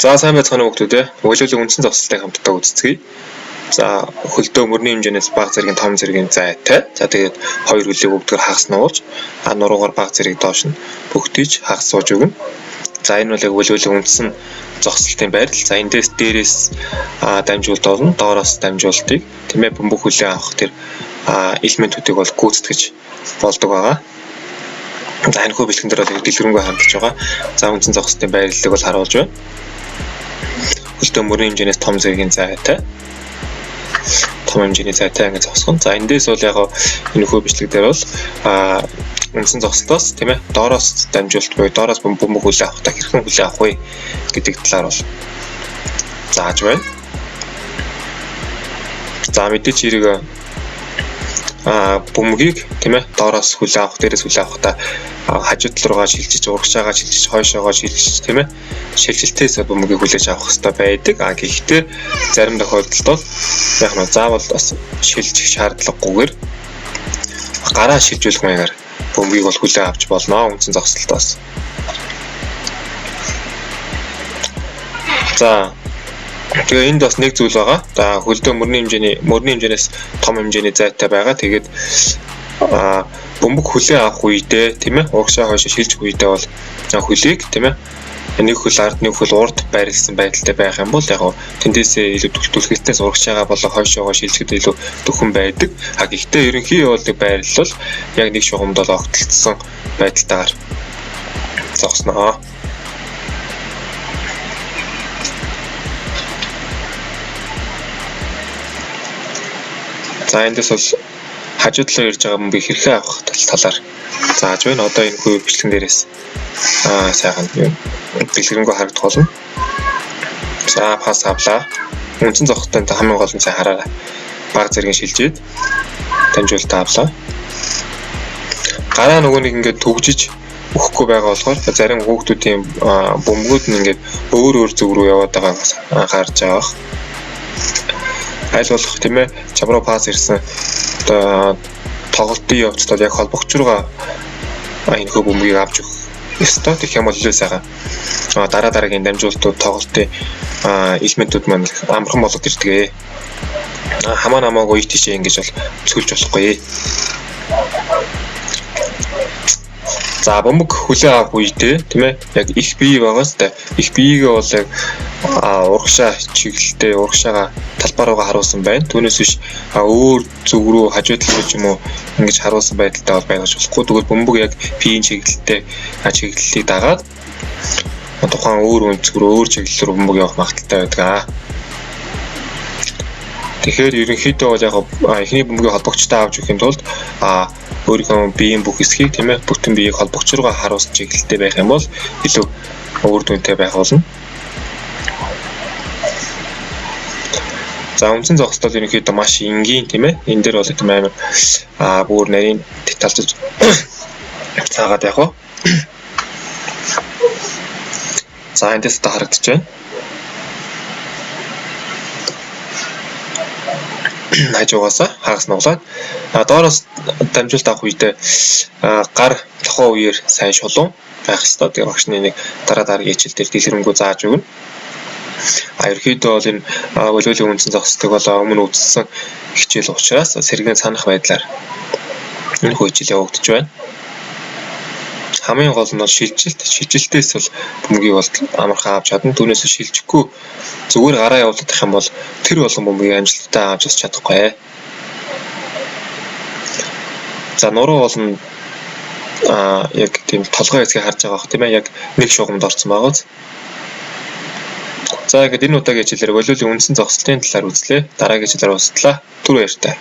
За сайн байцгаана уу хүмүүстээ. Волиулын үндсэн зогсолтыг хамтдаа үздэцгээе. За хөлдөө мөрний хэмжээнээс бага зэргийн том зэргийн зайтай. За тэгээд хоёр хөлийг өвдгөр хагас нуулж, нуруугаар бага зэрэг доош нь бүгдийж хагас сууж өгнө. За энэ бол яг волиулын үндсэн зогсолтын байрлал. За эндээс дээрээс дамжуулалт болно, доороос дамжуулалтыг тийм ээ бөмбөг хөлөө авах тэр элементүүдийг бол гүйцэтгэж болдог байгаа. За энэ хөө бэлтгэн дээр бол дэлгэрэнгүй харагдаж байгаа. За үндсэн зогсолтын байрлалыг бол харуулж байна. Хөлдөө мөрийн хэмжээнээс том зэргийн зайтай. Том хэмжээний зайтай ингэ зогсгоно. За эндээс бол яг энэ хөө бичлэг дээр бол үндсэн зогсолтоос тийм ээ доороос дамжуулалт буюу доороос бөмбөг хүлээ авахдаа хэрхэн хүлээ авах вэ гэдэг талаар бол зааж байна. За мэдээч хэрэг бөмбөгийг тийм ээ доороос хүлээ авах, дээрээс хүлээ авахдаа хажуу тал руугаа шилжиж, урагшаага шилжиж, хойшоогоо шилжиж тийм ээ шилжилтээс бөмбөгийг хүлээж авах хэрэгтэй байдаг. А гэхдээ зарим тохиолдолд бол яг нь заавал бас шилжих шаардлагагүйгээр гараа шилжүүлэх маягаар бөмбөгийг бол хүлээ авч болно үндсэн зогсолтоос. За тэгээ энд бас нэг зүйл байгаа. За хөлдөө мөрний хэмжээнээс том хэмжээний зайтай байгаа. Тэгээд бөмбөг хүлээ авах үедээ тийм ээ урагшаа хойшоо шилжих үедээ бол хөлийг тийм ээ нэг хөл ард нэг хөл урд байрлсан байдалтай байх юм бол яг тэндээсээ илүү түлхэлтээс урагшаага болон хойшоогоо шилжихэд илүү дөхөн байдаг. А гэхдээ ерөнхий бол байрлал бол яг нэг шугамд бол огтлцсон байдалтайгаар зогсноо. За эндээс бол хажуу талаар ирж байгаа бөмбөгийг хэрхэн авах талаар зааж байна. Одоо энэ хүү бичлэгэн дээрээс сайхан юм дэлгэрэнгүй харагдах болно. За пас авлаа. Үндсэн зогсолтын хамгийн гол нь сайн хараарай. Бага зэргийн шилжээд дамжуулалтаа авлаа. Гараа нөгөө нэг ингээд төгжиж өгөхгүй байгаа болохоор зарим хүүхдүүдийн бөмбөгүүд нь ингээд өөр өөр зүг рүү яваад байгааг бас анхаарч байгаа. Аль болох тийм ээ чам руу пас ирсэн одоо тоглолтын явцад бол яг холбогч руугаа энэ хөө бөмбөгийг авч өгөх ёстой. Тэгэх юм бол илүү сайхан дараа дараагийн дамжуулалтууд тоглолтын элементүүд маань амархан болоод ирдэг. Хамаа намаагүй ий тийшээ ингэж бол цөлж болохгүй. За бөмбөг хүлээ авах үедээ тийм ээ яг их бие байгаа сте. Их биегээ бол яг урагшаа чиглэлтэй урагшаага талбай руугаа харуулсан байна. Түүнээс биш өөр зүг рүү хажуу тал руу ч юм уу ингэж харуулсан байдалтай бол байгаж болохгүй. Тэгвэл бөмбөг яг биеийн чиглэлтэй чиглэлийг дагаад тухайн өөр өнцөг рүү өөр чиглэл рүү бөмбөг явах магадaltaй байдаг. Тэгэхээр ерөнхийдөө бол яг эхний бөмбөгийг холбогчтой авч өгөхийн тулд өөрийнхөө биеийн бүх хэсгийг тийм ээ бүтэн биеийг холбогч руугаа харуулсан чиглэлтэй байх юм бол илүү үр дүнтэй байх болно. За үндсэн зогсолт бол ерөнхийдөө маш энгийн тийм ээ. Энэ дээр бол тийм амар бүр нарийн детальчилж цаагаад явах уу. За эндээс одоо харагдаж байна. Хажуугаасаа хагас нуглаад доороос дамжуулалт авах үедээ гар тухайн үеэр сайн шулуун байх ёстой. Тэгээ багш нэг дараа дараагийн хичээл дээр дэлгэрэнгүй зааж өгнө. Ерөнхийдөө бол энэ волиулын үндсэн зогсолтыг бол өмнө үзсэн хичээл учраас сэргээн санах байдлаар энэ хүү хичээл явагдаж байна. Хамгийн гол нь бол шилжилт. Шилжилтээс бол бөмбөгийг бол амархан авч чадна. Түүнээс шилжихгүй зүгээр гараа явуулах юм бол тэр болгон бөмбөгийг амжилттай авч бас чадахгүй. За нуруу бол яг тийм толгой хэсгийг харж байгаа бох тийм ээ яг нэг шугамд орсон байгаа биз. За ингээд энэ удаагийн хичээлээр волиулын үндсэн зогсолтын талаар үзлээ. Дараагийн хичээлээр уулзлаа. Түр баяртай.